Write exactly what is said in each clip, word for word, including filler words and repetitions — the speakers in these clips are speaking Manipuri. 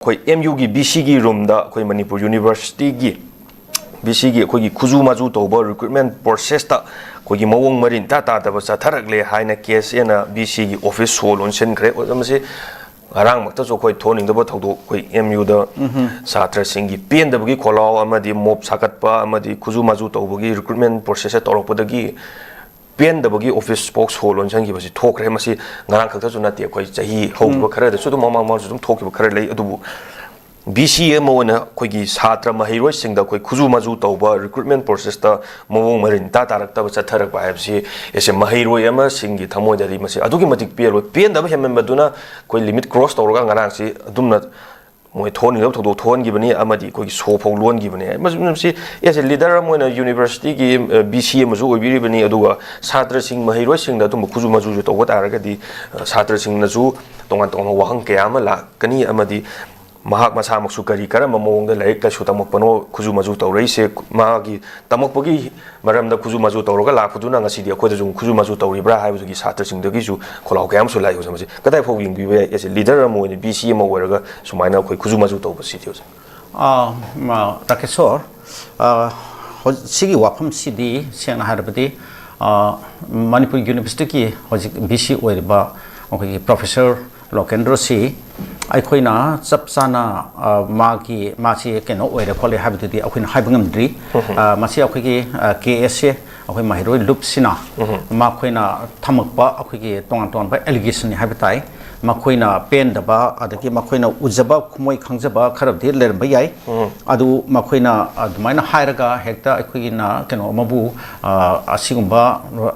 ꯑꯩꯈꯣꯏ ꯑꯦꯝ ꯌꯨꯒꯤ ꯕꯤ ꯁꯤꯒꯤ ꯔꯨꯝꯗ ꯑꯩꯈꯣꯏ ꯃꯅꯤꯄꯨꯔ ꯌꯨꯅꯤꯚꯔꯁꯤꯇꯤꯒꯤ ꯕꯤ ꯁꯤꯒꯤ ꯑꯩꯈꯣꯏꯒꯤ ꯈꯨꯖꯨ ꯃꯥꯖꯨ ꯇꯧꯕ ꯔꯤꯀ꯭ꯔꯨꯠꯃꯦꯟ ꯄ꯭ꯔꯣꯁꯦꯁꯇ ꯑꯩꯈꯣꯏꯒꯤ ꯃꯑꯣꯡ ꯃꯔꯤꯟ ꯏꯇꯥ ꯇꯥꯗꯕ ꯆꯠꯊꯔꯛꯂꯦ ꯍꯥꯏꯅ ꯀꯦ ꯑꯦꯁ ꯑꯦꯅ ꯕꯤ ꯁꯤꯒꯤ ꯑꯣꯐꯤꯁ ꯁꯣ ꯂꯣꯟꯁꯤꯟꯈ꯭ꯔꯦ꯫ ꯃꯁꯤ ꯉꯔꯥꯡꯃꯛꯇꯁꯨ ꯑꯩꯈꯣꯏ ꯊꯣꯛꯍꯟꯅꯤꯡꯗꯕ ꯊꯧꯗꯣꯛ, ꯑꯩꯈꯣꯏ ꯑꯦꯝ ꯌꯨꯗ ꯁꯥꯇ꯭ꯔꯁꯤꯡꯒꯤ ꯄꯦꯟꯗꯕꯒꯤ ꯈꯣꯜꯂꯥꯎ ꯑꯃꯗꯤ ꯃꯣꯞ ꯁꯥꯒꯠꯄ ꯑꯃꯗꯤ ꯈꯨꯖꯨ ꯃꯥꯖꯨ ꯇꯧꯕꯒꯤ ꯔꯤꯀ꯭ꯔꯨꯠꯃꯦꯟ ꯄ꯭ꯔꯣꯁꯦꯁꯇ ꯇꯧꯔꯛꯄꯗꯒꯤ ꯄꯦꯟꯗꯕꯒꯤ ꯑꯣꯐꯤꯁ ꯁ꯭ꯄꯣꯛꯁ ꯍꯣꯜ ꯂꯣꯟꯁꯤꯟꯈꯤꯕꯁꯤ ꯊꯣꯛꯈ꯭ꯔꯦ꯫ ꯃꯁꯤ ꯉꯔꯥꯡ ꯈꯛꯇꯁꯨ ꯅꯠꯇꯦ, ꯑꯩꯈꯣꯏ ꯆꯍꯤ ꯍꯧꯈꯤꯕ ꯈꯔꯗꯁꯨ ꯑꯗꯨꯝ ꯃꯃꯥꯡ ꯃꯃꯥꯡꯁꯨ ꯑꯗꯨꯝ ꯊꯣꯛꯈꯤꯕ ꯈꯔ ꯂꯩ꯫ ꯑꯗꯨꯕꯨ ꯕꯤ ꯁꯤ ꯑꯃ ꯑꯣꯏꯅ ꯑꯩꯈꯣꯏꯒꯤ ꯁꯥꯇ꯭ꯔ ꯃꯍꯩꯔꯣꯏꯁꯤꯡꯗ ꯑꯩꯈꯣꯏ ꯈꯨꯖꯨ ꯃꯥꯖꯨ ꯇꯧꯕ ꯔꯤꯀ꯭ꯔꯨꯠꯃꯦꯟ ꯄ꯭ꯔꯣꯁꯦꯁꯇ ꯃꯑꯣꯡ ꯃꯔꯤꯟ ꯏꯇꯥ ꯇꯥꯔꯛꯇꯕ ꯆꯠꯊꯔꯛꯄ ꯍꯥꯏꯕꯁꯤ ꯑꯩꯁꯦ ꯃꯍꯩꯔꯣꯏ ꯑꯃꯁꯤꯡꯒꯤ ꯊꯃꯣꯏꯗꯗꯤ ꯃꯁꯤ ꯑꯗꯨꯛꯀꯤ ꯃꯇꯤꯛ ꯄꯦꯜꯂꯣꯏ꯫ ꯄꯦꯟꯗꯕ ꯍꯦꯟꯃꯟꯕꯗꯨꯅ ꯑꯩꯈꯣꯏ ꯂꯤꯃꯤꯠ ꯀ꯭ꯔꯣꯁ ꯇꯧꯔꯒ ꯉꯔꯥꯡꯁꯤ ꯑꯗꯨꯝꯅ ꯃꯣꯏ ꯊꯣꯛꯍꯟꯅꯤꯡꯗꯕ ꯊꯧꯗꯣꯛ ꯊꯣꯛꯍꯟꯈꯤꯕꯅꯤ ꯑꯃꯗꯤ ꯑꯩꯈꯣꯏꯒꯤ ꯁꯣ ꯐꯥꯎ ꯂꯣꯟꯈꯤꯕꯅꯤ꯫ ꯃꯁꯤ ꯑꯦꯁ ꯑꯦ ꯂꯤꯗꯔ ꯑꯃ ꯑꯣꯏꯅ ꯌꯨꯅꯤꯚꯔꯁꯤꯇꯤꯒꯤ ꯕꯤ ꯁꯤ ꯑꯃꯁꯨ ꯑꯣꯏꯕꯤꯔꯤꯕꯅꯤ, ꯑꯗꯨꯒ ꯁꯥꯇ꯭ꯔꯁꯤꯡ ꯃꯍꯩꯔꯣꯏꯁꯤꯡꯗ ꯑꯗꯨꯝꯕ ꯈꯨꯖꯨ ꯃꯥꯖꯨꯁꯨ ꯇꯧꯕ ꯇꯥꯔꯒꯗꯤ ꯑ, ꯁꯥꯇ꯭ꯔꯁꯤꯡꯅꯁꯨ ꯇꯣꯉꯥꯟ ꯇꯣꯉꯥꯟꯕ ꯋꯥꯍꯪ ꯀꯌꯥ ꯑꯃ ꯂꯥꯛꯀꯅꯤ ꯑꯃꯗꯤ ꯃꯍꯥꯛ ꯃꯁꯥꯃꯛꯁꯨ ꯀꯔꯤ ꯀꯔꯝꯕ ꯃꯑꯣꯡꯗ ꯂꯥꯏꯔꯤꯛ ꯂꯥꯏꯁꯨ ꯇꯝꯃꯛꯄꯅꯣ, ꯈꯨꯖꯨ ꯃꯥꯖꯨ ꯇꯧꯔꯛꯏꯁꯦ, ꯃꯥꯒꯤ ꯇꯝꯃꯛꯄꯒꯤ ꯃꯔꯝꯗ ꯈꯨꯖꯨ ꯃꯥꯖꯨ ꯇꯧꯔꯒ ꯂꯥꯛꯄꯗꯨꯅ ꯉꯁꯤꯗꯤ ꯑꯩꯈꯣꯏꯗꯁꯨ ꯈꯨꯖꯨ ꯃꯥꯖꯨ ꯇꯧꯔꯤꯕ꯭ꯔꯥ ꯍꯥꯏꯕꯗꯨꯒꯤ ꯁꯥꯇ꯭ꯔꯁꯤꯡꯗꯒꯤꯁꯨ ꯈꯣꯜꯂꯥꯎ ꯀꯌꯥ ꯑꯃꯁꯨ ꯂꯥꯛꯏ꯫ ꯍꯧꯖꯤꯛ ꯃꯁꯤ ꯀꯗꯥꯏ ꯐꯥꯎ ꯌꯦꯡꯕꯤꯕ ꯌꯥꯏ? ꯑꯦꯁ ꯑꯦ ꯂꯤꯗꯔ ꯑꯃ ꯑꯣꯏꯅ ꯕꯤ ꯁꯤ ꯑꯃ ꯑꯣꯏꯔꯒ ꯁꯨꯃꯥꯏꯅ ꯑꯩꯈꯣꯏ ꯈꯨꯖꯨ ꯃꯥꯖꯨ ꯇꯧꯕꯁꯤꯗꯤ ꯍꯧꯖꯤꯛ꯫ ꯑ, ꯃ, ꯔꯥꯀꯦꯁꯣꯔ, ꯑ, ꯍꯧ-, ꯁꯤꯒꯤ ꯋꯥꯐꯝꯁꯤꯗꯤ ꯁꯦꯡꯅ ꯍꯥꯏꯔꯕꯗꯤ, ꯑ, ꯃꯅꯤꯄꯨꯔ ꯌꯨꯅꯤꯚꯔꯁꯤꯇꯤꯒꯤ ꯍꯧꯖꯤꯛ ꯕꯤ ꯁꯤ ꯑꯣꯏꯔꯤꯕ ꯑꯩꯈꯣꯏꯒꯤ ꯄ꯭ꯔꯣꯐꯦꯁꯔ ꯂꯣꯀꯦꯟꯗ꯭ꯔꯣꯁꯤ ꯑꯩꯈꯣꯏꯅ ꯆꯞ ꯆꯥꯅ, ꯑ, ꯃꯥꯒꯤ, ꯃꯥꯁꯤ ꯀꯩꯅꯣ ꯑꯣꯏꯔꯦ ꯈꯣꯠꯂꯦ ꯍꯥꯏꯕꯗꯨꯗꯤ ꯑꯩꯈꯣꯏꯅ ꯍꯥꯏꯕ ꯉꯝꯗ꯭ꯔꯤ꯫ ꯑ, ꯃꯁꯤ ꯑꯩꯈꯣꯏꯒꯤ, ꯑ, ꯀꯦ ꯑꯦꯁ ꯑꯦ, ꯑꯩꯈꯣꯏ ꯃꯍꯩꯔꯣꯏ ꯂꯨꯞꯁꯤꯅ ꯃꯈꯣꯏꯅ ꯊꯝꯃꯛꯄ ꯑꯩꯈꯣꯏꯒꯤ ꯇꯣꯉꯥꯟ ꯇꯣꯉꯥꯟꯕ ꯑꯦꯂꯤꯒꯦꯁꯟꯅꯤ ꯍꯥꯏꯕ ꯇꯥꯏ꯫ ꯃꯈꯣꯏꯅ ꯄꯦꯟꯗꯕ, ꯑꯗꯒꯤ ꯃꯈꯣꯏꯅ ꯎꯖꯕ ꯈꯨꯃꯣꯏ ꯈꯪꯖꯕ ꯈꯔꯕꯨꯗꯤ ꯂꯩꯔꯝꯕ ꯌꯥꯏ꯫ ꯑꯗꯨ ꯃꯈꯣꯏꯅ ꯑꯗꯨꯃꯥꯏꯅ ꯍꯥꯏꯔꯒ ꯍꯦꯛꯇ ꯑꯩꯈꯣꯏꯒꯤꯅ ꯀꯩꯅꯣ ꯑꯃꯕꯨ, ꯑ, ꯑꯁꯤꯒꯨꯝꯕ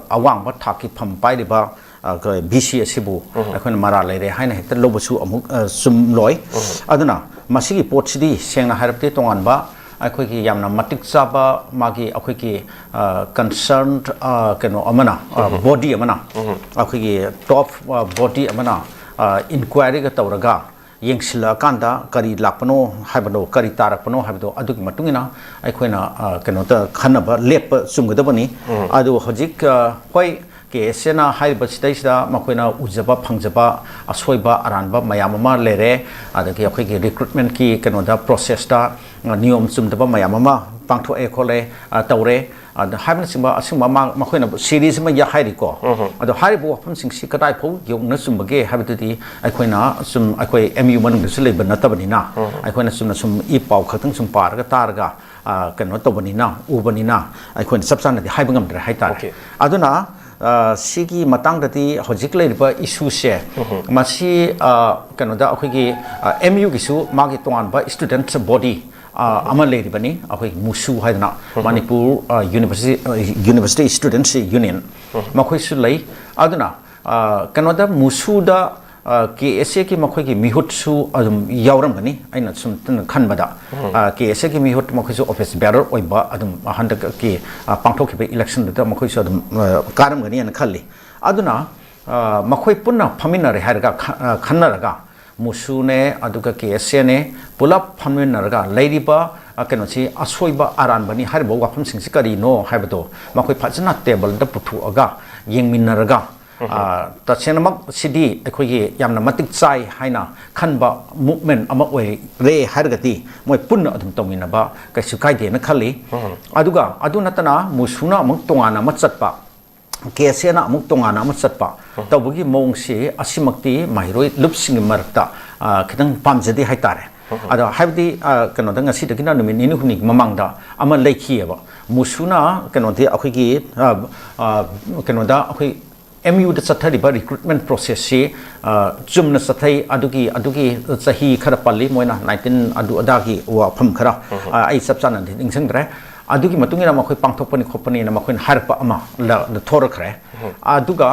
ꯑꯋꯥꯡꯕ ꯊꯥꯛꯀꯤ ꯐꯝ ꯄꯥꯏꯔꯤꯕ, ꯑ, ꯀ-, ꯕꯤ ꯁꯤ ꯑꯁꯤꯕꯨ ꯑꯩꯈꯣꯏꯅ ꯃꯔꯥꯜ ꯂꯩꯔꯦ ꯍꯥꯏꯅ ꯍꯦꯛꯇ ꯂꯧꯕꯁꯨ ꯑꯃꯨꯛ, ꯑ, ꯆꯨꯝꯂꯣꯏ꯫ ꯑꯗꯨꯅ ꯃꯁꯤꯒꯤ ꯄꯣꯠꯁꯤꯗꯤ ꯁꯦꯡꯅ ꯍꯥꯏꯔꯕꯗꯤ ꯇꯣꯉꯥꯟꯕ ꯑꯩꯈꯣꯏꯒꯤ ꯌꯥꯝꯅ ꯃꯇꯤꯛ ꯆꯥꯕ ꯃꯥꯒꯤ ꯑꯩꯈꯣꯏꯒꯤ, ꯑ, ꯀꯟꯁꯔꯟ, ꯑ, ꯀꯩꯅꯣ ꯑꯃꯅ, ꯑ, ꯕꯣꯗꯤ ꯑꯃꯅ ꯑꯩꯈꯣꯏꯒꯤ ꯇꯣꯞ, ꯑ, ꯕꯣꯗꯤ ꯑꯃꯅ, ꯑ, ꯏꯟꯀ꯭ꯋꯥꯏꯔꯤꯒ ꯇꯧꯔꯒ ꯌꯦꯡꯁꯤꯜꯂꯛꯑꯀꯥꯟꯗ ꯀꯔꯤ ꯂꯥꯛꯄꯅꯣ ꯍꯥꯏꯕꯅꯣ, ꯀꯔꯤ ꯇꯥꯔꯛꯄꯅꯣ ꯍꯥꯏꯕꯗꯣ ꯑꯗꯨꯒꯤ ꯃꯇꯨꯡ ꯏꯟꯅ ꯑꯩꯈꯣꯏꯅ, ꯑ, ꯀꯩꯅꯣꯗ ꯈꯟꯅꯕ ꯂꯦꯞꯄ ꯆꯨꯝꯒꯗꯕꯅꯤ꯫ ꯑꯗꯨ ꯍꯧꯖꯤꯛ, ꯑ, ꯍꯣꯏ, ꯀꯦ ꯑꯦꯁ ꯑꯦꯅ ꯍꯥꯏꯔꯤꯕꯁꯤꯗꯩꯁꯤꯗ ꯃꯈꯣꯏꯅ ꯎꯖꯕ ꯐꯪꯖꯕ ꯑꯁꯣꯏꯕ ꯑꯔꯥꯟꯕ ꯃꯌꯥꯝ ꯑꯃ ꯂꯩꯔꯦ꯫ ꯑꯗꯒꯤ ꯑꯩꯈꯣꯏꯒꯤ ꯔꯤꯀ꯭ꯔꯨꯠꯃꯦꯟꯠꯀꯤ ꯀꯩꯅꯣꯗ ꯄ꯭ꯔꯣꯁꯦꯁꯇ ꯅꯤꯌꯣꯝ ꯆꯨꯝꯗꯕ ꯃꯌꯥꯝ ꯑꯃ ꯄꯥꯡꯊꯣꯛꯑꯦ ꯈꯣꯠꯂꯦ, ꯑ, ꯇꯧꯔꯦ꯫ ꯑꯗ ꯍꯥꯏꯕꯅꯆꯤꯡꯕ ꯑꯁꯤꯒꯨꯝꯕ ꯑꯃ ꯃꯈꯣꯏꯅ ꯁꯤꯔꯤꯁ ꯑꯃ ꯌꯥ-, ꯍꯥꯏꯔꯤꯀꯣ꯫ ꯑꯗꯣ ꯍꯥꯏꯔꯤꯕ ꯋꯥꯐꯝꯁꯤꯡꯁꯤ ꯀꯗꯥꯏ ꯐꯥꯎ ꯌꯧꯅ ꯆꯨꯝꯕꯒꯦ ꯍꯥꯏꯕꯗꯨꯗꯤ ꯑꯩꯈꯣꯏꯅ ꯁꯨꯝ ꯑꯩꯈꯣꯏ ꯑꯦꯝ ꯌꯨ ꯃꯅꯨꯡꯗꯁꯨ ꯂꯩꯕ ꯅꯠꯇꯕꯅꯤꯅ, ꯑꯩꯈꯣꯏꯅ ꯆꯨꯝꯅ ꯁꯨꯝ ꯏ ꯄꯥꯎ ꯈꯛꯇꯪ ꯁꯨꯝ ꯄꯥꯔꯒ ꯇꯥꯔꯒ, ꯑ, ꯀꯩꯅꯣ ꯇꯧꯕꯅꯤꯅ, ꯎꯕꯅꯤꯅ ꯑꯩꯈꯣꯏꯅ ꯆꯞ ꯆꯥꯅꯗꯤ ꯍꯥꯏꯕ ꯉꯝꯗ꯭ꯔꯦ ꯍꯥꯏꯇꯥꯔꯦ꯫ ꯑꯣꯀꯦ꯫ ꯑꯗꯨꯅ, ꯑ, ꯁꯤꯒꯤ ꯃꯇꯥꯡꯗꯗꯤ ꯍꯧꯖꯤꯛ ꯂꯩꯔꯤꯕ ꯏꯁꯨꯁꯦ, ꯃꯁꯤ, ꯑ, ꯀꯩꯅꯣꯗ ꯑꯩꯈꯣꯏꯒꯤ, ꯑ, ꯑꯦꯝ ꯌꯨꯒꯤꯁꯨ ꯃꯥꯒꯤ ꯇꯣꯉꯥꯟꯕ ꯏꯁꯇꯨꯗꯦꯟꯠꯁ ꯕꯣꯗꯤ, ꯑ, ꯑꯃ ꯂꯩꯔꯤꯕꯅꯤ, ꯑꯩꯈꯣꯏ ꯃꯨꯁꯨ ꯍꯥꯏꯗꯅ, ꯃꯅꯤꯄꯨꯔ, ꯑ, ꯌꯨꯅꯤꯚꯔꯁꯤꯇꯤ, ꯑ, ꯌꯨꯅꯤꯚꯔꯁꯤꯇꯤ ꯏꯁꯇꯨꯗꯦꯟꯠꯁ ꯌꯨꯅꯤꯌꯟ, ꯃꯈꯣꯏꯁꯨ ꯂꯩ꯫ ꯑꯗꯨꯅ, ꯑ, ꯀꯩꯅꯣꯗ ꯃꯨꯁꯨꯗ, ꯑ, ꯀꯦ ꯑꯦꯁ ꯑꯦꯒꯤ ꯃꯈꯣꯏꯒꯤ ꯃꯤꯍꯨꯠꯁꯨ ꯑꯗꯨꯝ ꯌꯥꯎꯔꯝꯒꯅꯤ, ꯑꯩꯅ ꯁꯨꯝ ꯈꯟꯕꯗ꯫ ꯑ, ꯀꯦ ꯑꯦꯁ ꯑꯦꯒꯤ ꯃꯤꯍꯨꯠ ꯃꯈꯣꯏꯁꯨ ꯑꯣꯐꯤꯁ ꯕꯦꯔꯔ ꯑꯣꯏꯕ ꯑꯗꯨꯝ ꯍꯟꯗꯛꯀꯤ, ꯑ, ꯄꯥꯡꯊꯣꯛꯈꯤꯕ ꯏꯂꯦꯛꯁꯟꯗꯨꯗ ꯃꯈꯣꯏꯁꯨ ꯑꯗꯨꯝ, ꯑ, ꯀꯥꯔꯝꯒꯅꯤ ꯍꯥꯏꯅ ꯈꯜꯂꯤ꯫ ꯑꯗꯨꯅ, ꯑ, ꯃꯈꯣꯏ ꯄꯨꯟꯅ ꯐꯝꯃꯤꯟꯅꯔꯦ ꯍꯥꯏꯔꯒ ꯈ-, ꯑ, ꯈꯟꯅꯔꯒ ꯃꯨꯁꯨꯅꯦ ꯑꯗꯨꯒ ꯀꯦ ꯑꯦꯁ ꯑꯦꯅꯦ ꯄꯨꯂꯞ ꯐꯝꯃꯤꯟꯅꯔꯒ ꯂꯩꯔꯤꯕ, ꯑ, ꯀꯩꯅꯣꯁꯤ ꯑꯁꯣꯏꯕ ꯑꯔꯥꯟꯕꯅꯤ ꯍꯥꯏꯔꯤꯕ ꯋꯥꯐꯝꯁꯤꯡꯁꯤ ꯀꯔꯤꯅꯣ ꯍꯥꯏꯕꯗꯣ ꯃꯈꯣꯏ ꯐꯖꯅ ꯇꯦꯕꯜꯗ ꯄꯨꯊꯣꯛꯑꯒ ꯌꯦꯡꯃꯤꯟꯅꯔꯒ, ꯑ, ꯇꯁꯦꯡꯅꯃꯛ ꯁꯤꯗꯤ ꯑꯩꯈꯣꯏꯒꯤ ꯌꯥꯝꯅ ꯃꯇꯤꯛ ꯆꯥꯏ ꯍꯥꯏꯅ ꯈꯟꯕ ꯃꯨꯞꯃꯦꯟ ꯑꯃ ꯑꯣꯏꯔꯦ ꯍꯥꯏꯔꯒꯗꯤ ꯃꯣꯏ ꯄꯨꯟꯅ ꯑꯗꯨꯝ ꯇꯧꯃꯤꯟꯅꯕ ꯀꯩꯁꯨ ꯀꯥꯏꯗꯦꯅ ꯈꯜꯂꯤ꯫ ꯑꯗꯨꯒ ꯑꯗꯨ ꯅꯠꯇꯅ ꯃꯨꯁꯨꯅ ꯑꯃꯨꯛ ꯇꯣꯉꯥꯟꯅ ꯑꯃ ꯆꯠꯄ, ꯀꯦ ꯑꯦꯁ ꯑꯦꯅ ꯑꯃꯨꯛ ꯇꯣꯉꯥꯟꯅ ꯑꯃ ꯆꯠꯄ ꯇꯧꯕꯒꯤ ꯃꯑꯣꯡꯁꯤ ꯑꯁꯤꯃꯛꯇꯤ ꯃꯍꯩꯔꯣꯏ ꯂꯨꯞꯁꯤꯡꯒꯤ ꯃꯔꯛꯇ, ꯑ, ꯈꯤꯇꯪ ꯄꯥꯝꯖꯗꯦ ꯍꯥꯏꯇꯥꯔꯦ꯫ ꯑꯗꯣ ꯍꯥꯏꯕꯗꯤ, ꯑ, ꯀꯩꯅꯣꯗ ꯉꯁꯤꯗꯒꯤꯅ ꯅꯨꯃꯤꯠ ꯅꯤꯅꯤ ꯍꯨꯝꯅꯤꯒꯤ ꯃꯃꯥꯡꯗ ꯑꯃ ꯂꯩꯈꯤꯑꯕ꯫ ꯃꯨꯁꯨꯅ ꯀꯩꯅꯣꯗꯤ ꯑꯩꯈꯣꯏꯒꯤ, ꯑ, ꯑ, ꯀꯩꯅꯣꯗ ꯑꯩꯈꯣꯏ ꯑꯦꯝ ꯌꯨꯗ ꯆꯠꯊꯔꯤꯕ ꯔꯤꯀ꯭ꯔꯨꯠꯃꯦꯟ ꯄ꯭ꯔꯣꯁꯦꯁꯁꯤ, ꯑ, ꯆꯨꯝꯅ ꯆꯠꯊꯩ, ꯑꯗꯨꯒꯤ, ꯑꯗꯨꯒꯤ ꯆꯍꯤ ꯈꯔ ꯄꯜꯂꯤ, ꯃꯣꯏꯅ ꯅꯥꯏꯟꯇꯤꯟ ꯑꯗꯨ ꯑꯗꯥꯒꯤ ꯋꯥꯐꯝ ꯈꯔ, ꯑ, ꯑꯩ ꯆꯞ ꯆꯥꯅꯗꯤ ꯅꯤꯡꯁꯤꯡꯗ꯭ꯔꯦ꯫ ꯑꯗꯨꯒꯤ ꯃꯇꯨꯡ ꯏꯟꯅ ꯃꯈꯣꯏ ꯄꯥꯡꯊꯣꯛꯄꯅꯤ ꯈꯣꯠꯄꯅꯤꯅ ꯃꯈꯣꯏꯅ ꯍꯥꯏꯔꯛꯄ ꯑꯃ ꯂ-, ꯊꯣꯔꯛꯈ꯭ꯔꯦ꯫ ꯑꯗꯨꯒ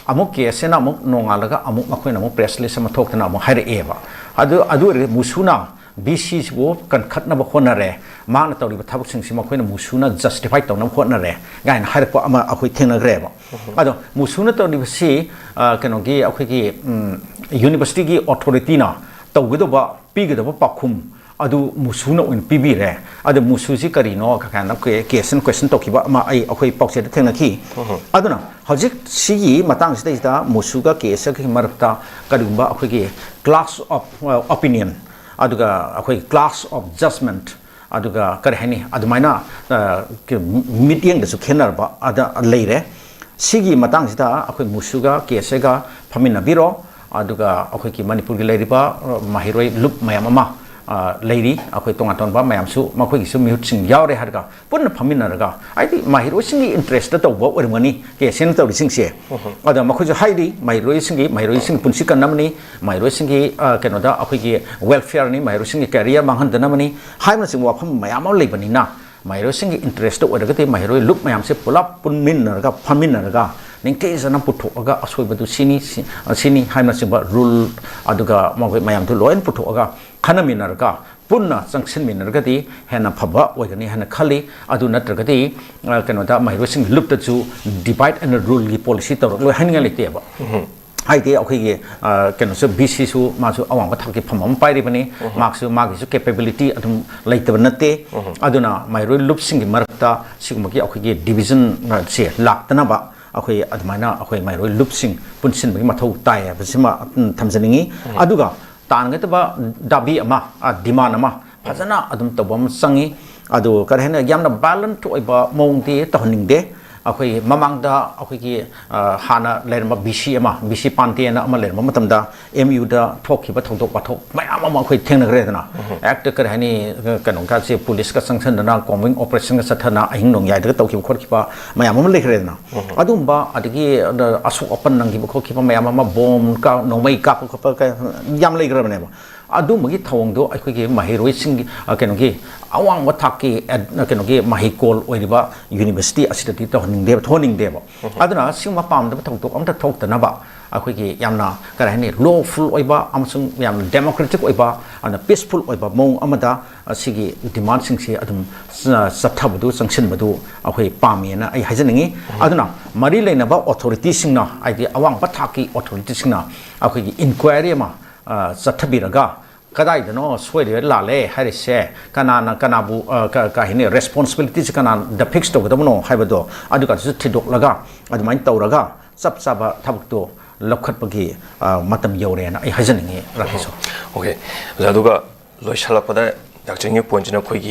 ꯑꯃꯨꯛ ꯀꯦ ꯑꯦꯁ ꯑꯦꯅ ꯑꯃꯨꯛ ꯅꯣꯡꯉꯥꯜꯂꯒ ꯑꯃꯨꯛ ꯃꯈꯣꯏꯅ ꯑꯃꯨꯛ ꯄ꯭ꯔꯦꯁ ꯔꯤꯂꯤꯁ ꯑꯃ ꯊꯣꯛꯇꯅ ꯑꯃꯨꯛ ꯍꯥꯏꯔꯛꯑꯦꯕ꯫ ꯑꯗꯨ, ꯑꯗꯨ ꯑꯣꯏꯔꯗꯤ ꯃꯨꯁꯨꯅ ꯕꯤ ꯁꯤꯁꯤꯕꯨ ꯀꯟꯈꯠꯅꯕ ꯍꯣꯠꯅꯔꯦ, ꯃꯍꯥꯛꯅ ꯇꯧꯔꯤꯕ ꯊꯕꯛꯁꯤꯡꯁꯤ ꯃꯈꯣꯏꯅ ꯃꯨꯁꯨꯅ ꯖꯁꯇꯤꯐꯥꯏ ꯇꯧꯅꯕ ꯍꯣꯠꯅꯔꯦ ꯀꯥꯏꯅ ꯍꯥꯏꯔꯛꯄ ꯑꯃ ꯑꯩꯈꯣꯏ ꯊꯦꯡꯅꯈ꯭ꯔꯦꯕ꯫ ꯑꯗꯣ ꯃꯨꯁꯨꯅ ꯇꯧꯔꯤꯕꯁꯤ, ꯑ, ꯀꯩꯅꯣꯒꯤ ꯑꯩꯈꯣꯏꯒꯤ, ꯎꯝ, ꯌꯨꯅꯤꯚꯔꯁꯤꯇꯤꯒꯤ ꯑꯣꯊꯣꯔꯤꯇꯤꯅ ꯇꯧꯒꯗꯧꯕ, ꯄꯤꯒꯗꯕ ꯄꯥꯎꯈꯨꯝ, ꯑꯗꯨ ꯃꯨꯁꯨꯅ ꯑꯣꯏꯅ ꯄꯤꯕꯤꯔꯦ꯫ ꯑꯗꯨ ꯃꯨꯁꯨꯁꯤ ꯀꯔꯤꯅꯣ ꯀꯥꯏꯅ ꯀꯦ ꯑꯦꯁ ꯑꯦꯟ ꯀꯣꯏꯁꯟ ꯇꯧꯈꯤꯕ ꯑꯃ ꯑꯩ ꯑꯩꯈꯣꯏ ꯄꯥꯎꯆꯦꯗ ꯊꯦꯡꯅꯈꯤ꯫ ꯑꯗꯨꯅ ꯍꯧꯖꯤꯛ ꯁꯤꯒꯤ ꯃꯇꯥꯡꯁꯤꯗꯩꯁꯤꯗ ꯃꯨꯁꯨꯒ ꯀꯦ ꯑꯦꯁ ꯑꯦꯜꯒꯤ ꯃꯔꯛꯇ ꯀꯔꯤꯒꯨꯝꯕ ꯑꯩꯈꯣꯏꯒꯤ clash of opinion, ꯑꯗꯨꯒ ꯑꯩꯈꯣꯏ clash of judgment, ꯑꯗꯨꯒ ꯀꯔꯤ ꯍꯥꯏꯅꯤ, ꯑꯗꯨꯃꯥꯏꯅ ꯃꯤꯠꯌꯦꯡꯗꯁꯨ ꯈꯦꯠꯅꯔꯕ ꯑꯗ ꯂꯩꯔꯦ꯫ ꯁꯤꯒꯤ ꯃꯇꯥꯡꯁꯤꯗ ꯑꯩꯈꯣꯏ ꯃꯨꯁꯨꯒ ꯀꯦ ꯑꯦꯁ ꯑꯦꯒ ꯐꯝꯃꯤꯟꯅꯕꯤꯔꯣ꯫ ꯑꯗꯨꯒ ꯑꯩꯈꯣꯏꯒꯤ ꯃꯅꯤꯄꯨꯔꯒꯤ ꯂꯩꯔꯤꯕ ꯃꯍꯩꯔꯣꯏ ꯂꯨꯞ ꯃꯌꯥꯝ ꯑꯃ ꯂꯩꯔꯤ, ꯑꯩꯈꯣꯏ ꯇꯣꯉꯥꯟ ꯇꯣꯉꯥꯟꯕ ꯃꯌꯥꯝꯁꯨ, ꯃꯈꯣꯏꯒꯤꯁꯨ ꯃꯤꯍꯨꯠꯁꯤꯡ ꯌꯥꯎꯔꯦ ꯍꯥꯏꯔꯒ ꯄꯨꯟꯅ ꯐꯝꯃꯤꯟꯅꯔꯒ, ꯍꯥꯏꯗꯤ ꯃꯍꯩꯔꯣꯏꯁꯤꯡꯒꯤ ꯏꯟꯇꯔꯦꯁꯇ ꯇꯧꯕ ꯑꯣꯏꯔꯝꯒꯅꯤ ꯀꯦ ꯑꯦꯁ ꯑꯦꯅ ꯇꯧꯔꯤꯁꯤꯡꯁꯦ꯫ ꯑꯗ ꯃꯈꯣꯏꯁꯨ ꯍꯥꯏꯔꯤ, ꯃꯍꯩꯔꯣꯏꯁꯤꯡꯒꯤ ꯃꯍꯩꯔꯣꯏꯁꯤꯡꯒꯤ ꯄꯨꯟꯁꯤ ꯀꯟꯅꯕꯅꯤ, ꯃꯍꯩꯔꯣꯏꯁꯤꯡꯒꯤ ꯀꯩꯅꯣꯗ ꯑꯩꯈꯣꯏꯒꯤ ꯋꯦꯜꯐꯤꯌꯔꯅꯤ, ꯃꯍꯩꯔꯣꯏꯁꯤꯡꯒꯤ ꯀꯦꯔꯤꯌꯔ ꯃꯥꯡꯍꯟꯗꯅꯕꯅꯤ ꯍꯥꯏꯕꯅꯆꯤꯡꯕ ꯋꯥꯐꯝ ꯃꯌꯥꯝ ꯑꯃ ꯂꯩꯕꯅꯤꯅ, ꯃꯍꯩꯔꯣꯏꯁꯤꯡꯒꯤ ꯏꯟꯇꯔꯦꯁꯇ ꯑꯣꯏꯔꯒꯗꯤ ꯃꯍꯩꯔꯣꯏ ꯂꯨꯞ ꯃꯌꯥꯝꯁꯦ ꯄꯨꯂꯞ ꯄꯨꯟꯃꯤꯟꯅꯔꯒ, ꯐꯝꯃꯤꯟꯅꯔꯒ, ꯅꯤꯡꯊꯤꯖꯅ ꯄꯨꯊꯣꯛꯑꯒ ꯑꯁꯣꯏꯕꯗꯨ ꯁꯤꯅꯤ, ꯁꯤ-, ꯁꯤꯅꯤ ꯍꯥꯏꯕꯅꯆꯤꯡꯕ ꯔꯨꯜ, ꯑꯗꯨꯒ ꯃꯈꯣꯏ ꯃꯌꯥꯝꯗꯨ ꯂꯣꯏꯅ ꯄꯨꯊꯣꯛꯑꯒ ꯈꯟꯅꯃꯤꯟꯅꯔꯒ ꯄꯨꯟꯅ ꯆꯪꯁꯤꯟꯃꯤꯟꯅꯔꯒꯗꯤ ꯍꯦꯟꯅ ꯐꯕ ꯑꯣꯏꯒꯅꯤ ꯍꯥꯏꯅ ꯈꯜꯂꯤ꯫ ꯑꯗꯨ ꯅꯠꯇ꯭ꯔꯒꯗꯤ, ꯑ, ꯀꯩꯅꯣꯗ ꯃꯍꯩꯔꯣꯏꯁꯤꯡꯒꯤ ꯂꯨꯞꯇꯁꯨ divide and ruleꯒꯤ policy ꯇꯧꯔꯛꯂꯣꯏ ꯍꯥꯏꯅꯤꯡꯉꯥꯏ ꯂꯩꯇꯦꯕ꯫ ꯍꯥꯏꯗꯤ ꯑꯩꯈꯣꯏꯒꯤ, ꯑ, ꯀꯩꯅꯣꯁꯨ, ꯕꯤ ꯁꯤꯁꯨ ꯃꯥꯁꯨ ꯑꯋꯥꯡꯕ ꯊꯥꯛꯀꯤ ꯐꯝ ꯑꯃ ꯄꯥꯏꯔꯤꯕꯅꯤ꯫ ꯃꯍꯥꯛꯁꯨ ꯃꯥꯒꯤꯁꯨ capability ꯑꯗꯨꯝ ꯂꯩꯇꯕ ꯅꯠꯇꯦ꯫ ꯑꯗꯨꯅ ꯃꯍꯩꯔꯣꯏ ꯂꯨꯞꯁꯤꯡꯒꯤ ꯃꯔꯛꯇ ꯁꯤꯒꯨꯝꯕꯒꯤ ꯑꯩꯈꯣꯏꯒꯤ division ꯁꯦ ꯂꯥꯛꯇꯅꯕ ꯑꯩꯈꯣꯏ ꯑꯗꯨꯃꯥꯏꯅ ꯑꯩꯈꯣꯏ ꯃꯍꯩꯔꯣꯏ ꯂꯨꯞꯁꯤꯡ ꯄꯨꯟꯁꯤꯟꯕꯒꯤ ꯃꯊꯧ ꯇꯥꯏ ꯍꯥꯏꯕꯁꯤꯃ, ꯎꯝ, ꯊꯝꯖꯅꯤꯡꯉꯤ꯫ ꯑꯗꯨꯒ ꯇꯥꯟꯒꯗꯕ ꯗꯥꯕꯤ ꯑꯃ, ꯑ, demand ꯑꯃ ꯐꯖꯅ ꯑꯗꯨꯝ ꯇꯧꯕ ꯑꯃ ꯆꯪꯉꯤ꯫ ꯑꯗꯨ ꯀꯔꯤ ꯍꯥꯏꯅ, ꯌꯥꯝꯅ violent ꯑꯣꯏꯕ ꯃꯑꯣꯡꯗꯤ ꯇꯧꯍꯟꯅꯤꯡꯗꯦ꯫ ꯑꯩꯈꯣꯏ ꯃꯃꯥꯡꯗ ꯑꯩꯈꯣꯏꯒꯤ, ꯑ, ꯍꯥꯟꯅ ꯂꯩꯔꯝꯕ ꯕꯤ ꯁꯤ ꯑꯃ, ꯕꯤ ꯁꯤ ꯄꯥꯟꯇꯦꯅ ꯑꯃ ꯂꯩꯔꯝꯕ ꯃꯇꯝꯗ ꯑꯦꯝ ꯌꯨꯗ ꯊꯣꯛꯈꯤꯕ ꯊꯧꯗꯣꯛ ꯋꯥꯊꯣꯛ ꯃꯌꯥꯝ ꯑꯃ ꯑꯩꯈꯣꯏ ꯊꯦꯡꯅꯈ꯭ꯔꯦꯗꯅ꯫ ꯍꯦꯛꯇ ꯀꯔꯤ ꯍꯥꯏꯅꯤ, ꯀꯩꯅꯣꯒꯁꯦ ꯄꯨꯂꯤꯁꯀ ꯆꯪꯁꯤꯟꯗꯅ, combing operationꯒ ꯆꯠꯊꯗꯅ, ꯑꯍꯤꯡ ꯅꯣꯡꯌꯥꯏꯗꯒ ꯇꯧꯈꯤꯕ ꯈꯣꯠꯈꯤꯕ ꯃꯌꯥꯝ ꯑꯃ ꯂꯩꯈ꯭ꯔꯦꯗꯅ꯫ ꯑꯗꯨꯝꯕ ꯑꯗꯒꯤ, ꯑ, ꯑꯁꯣꯛ ꯑꯄꯟ ꯅꯪꯈꯤꯕ ꯈꯣꯠꯈꯤꯕ ꯃꯌꯥꯝ ꯑꯃ, ꯕꯣꯝ ꯀꯥ-, ꯅꯣꯡꯃꯩ ꯀꯥꯞꯄ ꯈꯣꯠꯄ ꯀ-, ꯌꯥꯝ ꯂꯩꯈ꯭ꯔꯕꯅꯦꯕ꯫ ꯑꯗꯨꯝꯕꯒꯤ ꯊꯧꯑꯣꯡꯗꯣ ꯑꯩꯈꯣꯏꯒꯤ ꯃꯍꯩꯔꯣꯏꯁꯤꯡꯒꯤ, ꯑ, ꯀꯩꯅꯣꯒꯤ ꯑꯋꯥꯡꯕ ꯊꯥꯛꯀꯤ ꯑꯦꯗ-, ꯀꯩꯅꯣꯒꯤ ꯃꯍꯩꯀꯣꯜ ꯑꯣꯏꯔꯤꯕ university ꯑꯁꯤꯗꯗꯤ ꯇꯧꯍꯟꯅꯤꯡꯗꯦꯕ, ꯊꯣꯛꯍꯟꯅꯤꯡꯗꯦꯕ꯫ ꯑꯗꯨꯅ ꯁꯤꯒꯨꯝꯕ ꯄꯥꯝꯗꯕ ꯊꯧꯗꯣꯛ ꯑꯝꯇ ꯊꯣꯛꯇꯅꯕ ꯑꯩꯈꯣꯏꯒꯤ ꯌꯥꯝꯅ, ꯀꯔꯤ ꯍꯥꯏꯅꯤ, lawful ꯑꯣꯏꯕ ꯑꯃꯁꯨꯡ ꯌꯥꯝꯅ democratic ꯑꯣꯏꯕ, ꯑꯗꯨꯅ peaceful ꯑꯣꯏꯕ ꯃꯑꯣꯡ ꯑꯃꯗ, ꯑ, ꯁꯤꯒꯤ demandꯁꯤꯡꯁꯤ ꯑꯗꯨꯝ ꯆ-, ꯆꯠꯊꯕꯗꯨ, ꯆꯪꯁꯤꯟꯕꯗꯨ ꯑꯩꯈꯣꯏ ꯄꯥꯝꯃꯦꯅ ꯑꯩ ꯍꯥꯏꯖꯅꯤꯡꯉꯤ꯫ ꯑꯗꯨꯅ ꯃꯔꯤ ꯂꯩꯅꯕ authorityꯁꯤꯡꯅ, ꯍꯥꯏꯗꯤ ꯑꯋꯥꯡꯕ ꯊꯥꯛꯀꯤ authorityꯁꯤꯡꯅ ꯑꯩꯈꯣꯏꯒꯤ inquiry ꯑꯃ, ꯑ, ꯆꯠꯊꯕꯤꯔꯒ, ꯀꯗꯥꯏꯗꯅꯣ ꯁꯣꯏꯔꯤꯕ ꯂꯥꯜꯂꯦ ꯍꯥꯏꯔꯤꯁꯦ, ꯀꯅꯥꯅ ꯀꯅꯥꯕꯨ ꯑ, ꯀ- ꯀ- ꯍꯥꯏꯅꯤ, ꯔꯦꯁꯄꯣꯟꯁꯤꯕꯤꯂꯤꯇꯤꯁꯦ ꯀꯅꯥꯗ ꯐꯤꯛꯁ ꯇꯧꯒꯗꯕꯅꯣ ꯍꯥꯏꯕꯗꯣ, ꯑꯗꯨꯒꯁꯨ ꯊꯤꯗꯣꯛꯂꯒ ꯑꯗꯨꯃꯥꯏꯅ ꯇꯧꯔꯒ ꯆꯞ ꯆꯥꯕ ꯊꯕꯛꯇꯣ ꯂꯧꯈꯠꯄꯒꯤ ꯑ, ꯃꯇꯝ ꯌꯧꯔꯦꯅ ꯑꯩ ꯍꯥꯏꯖꯅꯤꯡꯉꯤ, ꯔꯥꯀꯦꯁ꯫ ꯑꯣꯀꯦ ꯑꯣꯖꯥ, ꯑꯗꯨꯒ ꯂꯣꯏꯁꯤꯜꯂꯛꯄꯗ ꯗꯥꯛꯇꯔꯒꯤ ꯄꯣꯏꯟꯁꯤꯅ ꯑꯩꯈꯣꯏꯒꯤ